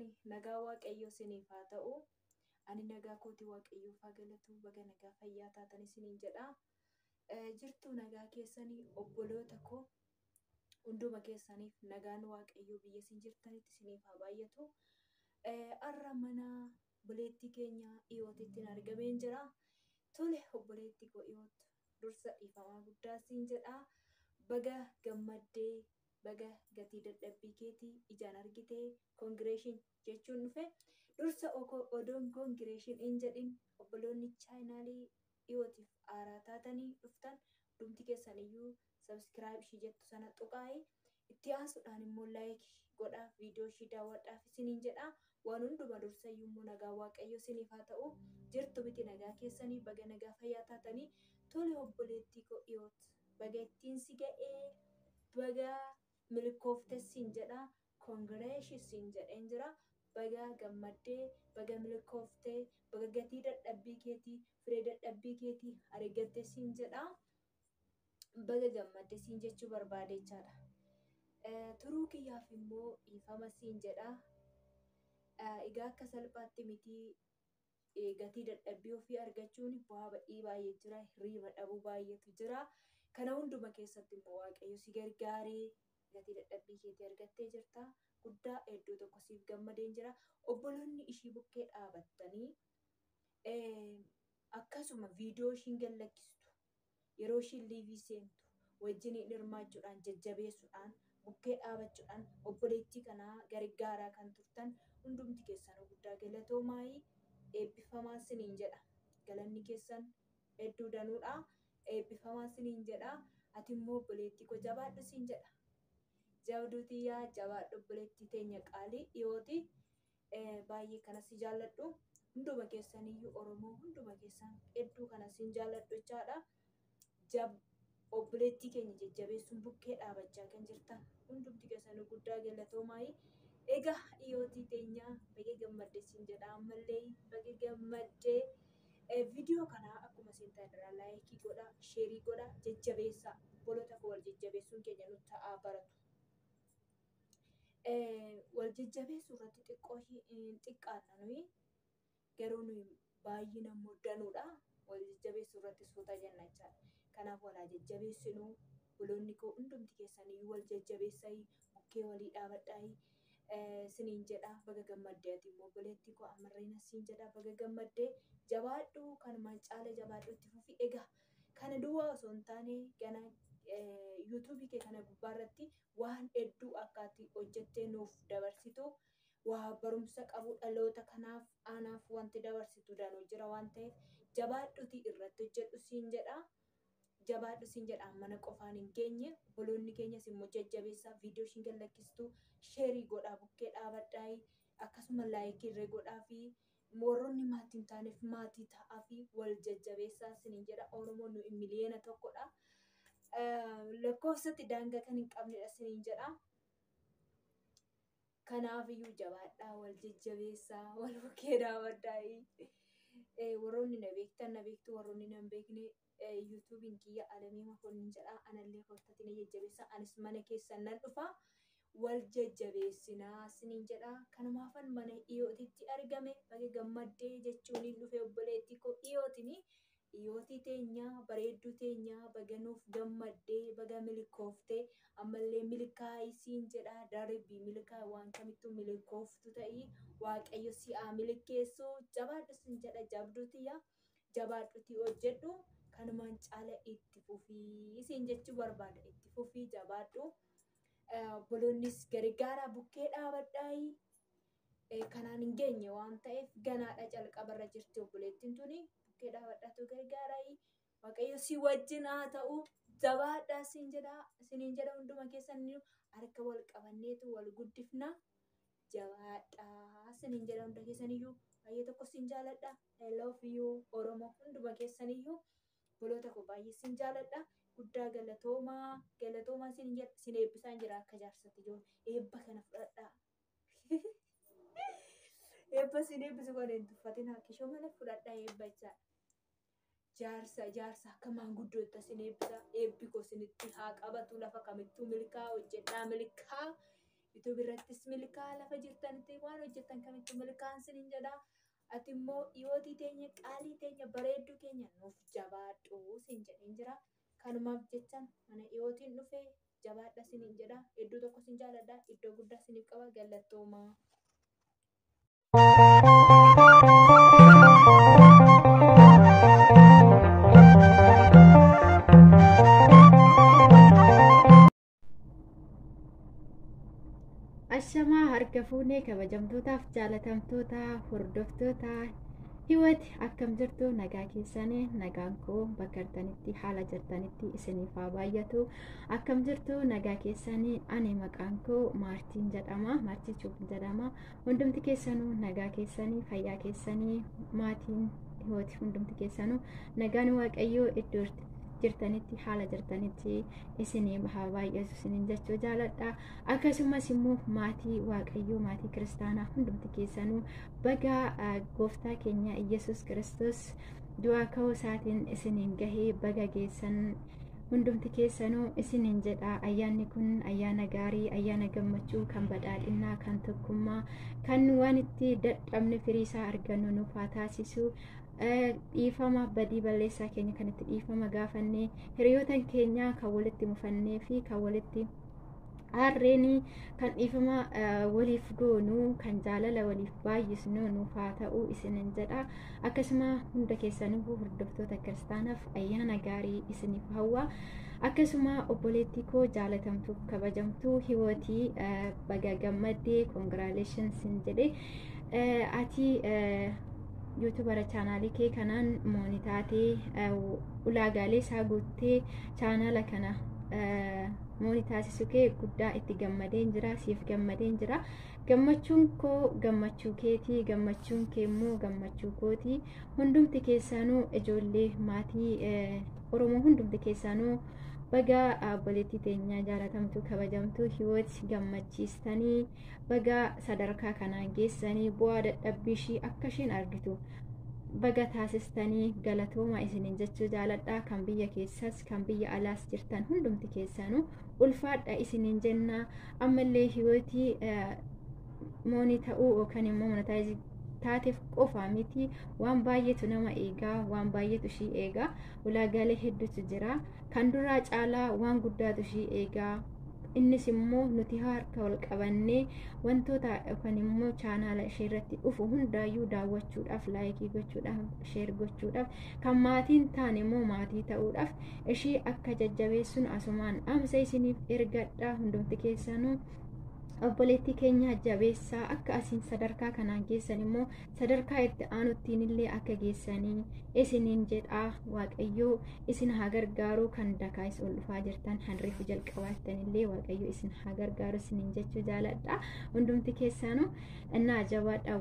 Jirtanii nagaa Waaqayyoo isiniif haa ta'u. Ani nagaa kootii Waaqayyoof haa galatu. Baga nagaa fayyaa taatan isiniin jedha. Jirtuu nagaa keessanii obboloota koo hunduma keessaniif nagaan Waaqayyoo biyya isin jirtanitti isiniif haa baay'atu. Har'a mana obboleettii keenya dhiyootitti argameen jira. Tole obboleettii koo dhiyoot dursa dhiifamaa guddaa siin jedha. Baga gammaddee, baga gatii dadhabbii keetii ijaan argitee congratulation jechuun dhufe. Dursa odoon congratulation hin jedhin obboloonni chaayinaalii dhiyootiif haaraa taatanii dhuftan hundumti keessaniyyuu subscribe ishii jettu sana tuqaa'i. Itti aansuudhaan immoo like godhaa, viidiyoo ishii daawwadhaaf isiniin jedha. Waan hunduma dursayyuu immoo nagaa Waaqayyoo isiniif haa ta'u. Jirtu miti nagaa keessanii, baga nagaa fayyaa taatanii. Tole obboleettii koo dhiyoot baga ittiin si ga'ee, baga milkoofte siin jedha. Congratulation siin jedheen jira. Baga gammaddee, baga milkooftee, baga gatii dadhabbii keetii, firee dadhabbii keetii argatte siin jedha. Baga gammadde siin jechuu barbaade jechaadha. Turuu kiyyaaf immoo dhiifama siin jedha. Egaa akka salphaatti miti gatii dadhabbii ofii argachuun bu'aa ba'ii baay'ee jira, hirriiba dhabuu baay'eetu jira. Kana hunduma keessatti immoo Waaqayyo si gargaaree gatii dadhabbii keetii argattee jirta. Guddaa hedduu tokko siif gammadeen jira. Obboloonni ishii bukkee dhaabattanii akkasuma viidiyoo ishiin gallakkistu yeroo ishiin liivii seentu wajjiniin hirmaachuudhaan, jajjabeessuudhaan, bukkee dhaabachuudhaan obboleettii kanaa gargaaraa kan turtan hundumti keessanuu guddaa galatoomaayii, eebbifamaa siniin jedha. Galanni keessan hedduu danuudha. Eebbifamaa siniin jedha. Ati immoo obboleettii koo jabaadhu siin jedha. Jabduu tiyyaa jabaadhu obboleettii teenya qaalii dhiyooti. Baay'ee kana si jaalladhu. Hunduma keessaniyyuu Oromoo hunduma keessan hedduu kana siin jaalladhu jechaadha. Obboleettii keenya jajjabeessuun bukkee dhaabachaa kan jirtan hundumti keessanuu guddaa galatoomaayii. Egaa dhiyootii teenya baga gammadde siin jedha, ammallee baga gammaddee. Viidiyoo kana akkuma isin ta'an like godha, share godha, jajjabeessaa. Obboloota koo, wal jajjabeessuun keenya nutti ta'aa baratu. Wal jajjabeessuu irratti xiqqoo xiqqaanna nuyi, garuu nuyi baay'ina immoo danuudha. Wal jajjabeessuu irratti suuta jenna jechaadha. Kanaaf walaa jajjabeessinuu, obboloonni koo hundumti keessaniyyuu wal jajjabeessayii, bukkee walii dhaabadhaayii siniin jedha. Baga gammaddee, ati immoo obboleettii koo ammarreen siin jedha, baga gammaddee, jabaadhu, kanumaan caala jabaadhu, itti fufi. Egaa kana duwwaa osoo hin taane gana yuutuubii kee kana gubbaarratti waan hedduu akka ati hojjettee nuuf dabarsitu, waa barumsa qabu dhaloota kanaaf aanaaf wanti dabarsitu danuu jira waan ta'eef jabaadhuti irratti hojjedhu siin jedha. Jabaadhu siin jedha, mana qofaan hin geenye. Obboloonni keenyas immoo jajjabeessaa, viidiyoo ishiin gallakkistu share godhaa, bukkee dhaabadhaayii, akkasuma like irree godhaa fi warroonni maatii hin taaneef maatii ta'aa fi wal jajjabeessaa siniin jedha. Oromoon nu 1 miliyoona. Lakkoofsatti daangaa kan hin qabnedha siniin jedha. Kanaafiyyuu jabaadhaa, wal jajjabeessaa, wal bukkee dhaabadhaayii. Warroonni na beektan na beektu, warroonni na hin beekne yuutuubiin kiyya Alamii Makoonnin jedha. Anallee kottatti na jajjabeessaa. Anis mana keessan nan dhufa. Wal jajjabeessinaa siniin jedha. Kanumaafan mana dhiyootitti argame, baga gammaddee jechuun hin dhufe obboleettii koo dhiyootini. Dhiyootii teenya, bareedduu teenya, baga nuuf gammaddee, baga milkooftee, ammallee milkaa'ii siin jedha. Darbii milkaa'ii, waan kamittuu milkooftu ta'ii, Waaqayyo si haa milkeessu, jabaadhu siin jedha. Jabduu tiyya jabaadhutii hojjedhu, kanumaan caala itti fufii siin jechuu barbaada. Itti fufii, jabaadhu. Obboloonnis gargaaraa, bukkee dhaabadhaayii. Kanaan hin geenye waan ta'eef ganaadha, calqabarra jirti obboleettiin tuni, bukkee dhaabadhaatu gargaaraayii. Waaqayyo si wajjin haa ta'u, jabaadhaa siin jedha, isiniin jedha. Hunduma keessan harka wal qabanneetu wal guddifna. Jabaadhaa isiniin jedha, hunda keessaniyyuu baay'ee tokko siin jaaladha. I love you Oromoo, hunduma keessaniyyuu obboloota koo baay'ee siin jaaladha. Guddaa galatoomaa, galatoomaa siin jedha, sin eebbisaan jira akka jaarsatti ijoollee, eebba kana fudhadhaa. Eebba sin eebbisu kana hin tuffatinaa, kishoo malee fudhadhaa eebba jechaadha. Jaarsa jaarsa akka maanguddootta sin eebbisa, eebbi koo sinitti haa qabatu, lafa kamittuu milkaa hojjedhaa, milkaa. YouTube irrattis milkaa, lafa jirtanitti waan hojjettan kamittuu milkaan sinin jedha. Ati immoo dhiyootii teenya, qaalii teenya, bareedduu keenya, nuuf jabaadhu sin jedheen jira. Kanumaaf jecha mana dhiyootiin dhufe. Jabaadha sinin jedha. Iddoo tokko sin jaaladha. Iddoo guddaa siniif qaba. Galatoomaa. Ashamaa, harka fuunee, kabajamtootaaf jaalatamtoota hordoftoota Hiwat, akkam jirtu? Nagaa keessanii? Nagaan koo bakka jirtanitti, haala jirtanitti isiniif haa baay'atu. Akkam jirtu? Nagaa keessanii? Ani maqaan koo Maartiin jedhama, Maartii Cuub jedhama. Hundumti keessanuu nagaa keessanii, fayyaa keessanii? Maatiin Hiwat hundumti keessanuu nagaan Waaqayyoo iddoo jirtanitti, haala jirtanitti isinii haa baay'atu isiniin jechuu jaaladha. Akkasumas immoo maatii Waaqayyoo, maatii kiristaanaa hundumti keessanuu baga gooftaa keenya Iyesus Kiristoos du'aa ka'uu isaatiin isiniin gahee, baga geessan hundumti keessanuu isiniin jedha. Ayyaanni kun ayyaana gaarii, ayyaana gammachuu, kan badhaadhinnaa, kan tokkummaa, kan waan itti dadhabne firii isaa argannu nuuf haa taasisu. Dhiifama badii balleessaa keenya kan itti dhiifama gaafannee, hiriyoota keenya kan walitti mufannee fi kan walitti aarreenii kan dhiifama waliif goonuu, kan jaalala waliif baay'isnu nuuf haa ta'u isinin jedha. Akkasuma hunda keessanuu hordoftoota kiristaanaaf ayyaana gaarii isiniif hawwa. Akkasuma obboleettii koo jaalatamtuuf kabajamtuu Hiwootii, baga gammaddee, congratulations jedhe. Ati YouTubera chaanaalii kee kanaan mooni taatee, ulaagaalee isaa guuttee chaanaala kana mooni taasisu kee guddaa itti gammadeen jira, siif gammadeen jira. Gammachuun koo gammachuu keetii, gammachuun kee immoo gammachuu kootii. Hundumti keessanuu ijoollee maatii Oromoo hundumti keessanuu baga obboleettii teenya jaalatamtuu kabajamtuu Hiwoot gammachiistanii, baga sadarkaa kanaan geessanii, bu'aa dadhabbii ishii akka isheen argitu baga taasistanii, galatooma isiniin jechuu jaaladha. Kan biyya keessas kan biyya alaas jirtan hundumti keessanuu ulfaadha isiniin jenna. Ammallee Hiwootii moonii ta'uu yookaan immoo monetize taateef qofa miti, waan baay'eetu nama eegaa, waan baay'eetu ishii eegaa. Ulaagaalee hedduutu jira. Kan duraa caalaa waan guddaatu ishii eegaa. Innis immoo nuti harka wal qabannee wantoota yookaan immoo chaanaala ishee irratti dhufu hundaayyuu daawwachuudhaaf, like gochuudhaaf, share gochuudhaaf, kan maatiin taane immoo maatii ta'uudhaaf ishii akka jajjabeessuun asumaan dhaamsa isiniif ergadha. Hundumti keessanuu obboleettii keenya jabeessaa. Akka asiin sadarkaa kanaan geessan immoo sadarkaa itti aanuttiin illee akka geessanii isiniin jedhaa. Waaqayyoo isin haa gargaaru. Kan dakaayis ol dhufaa jirtan, hanreefu jalqabaattan illee Waaqayyoo isin haa gargaaru isiniin jechuu jaaladha. Hundumti keessanuu innaa jabaadha.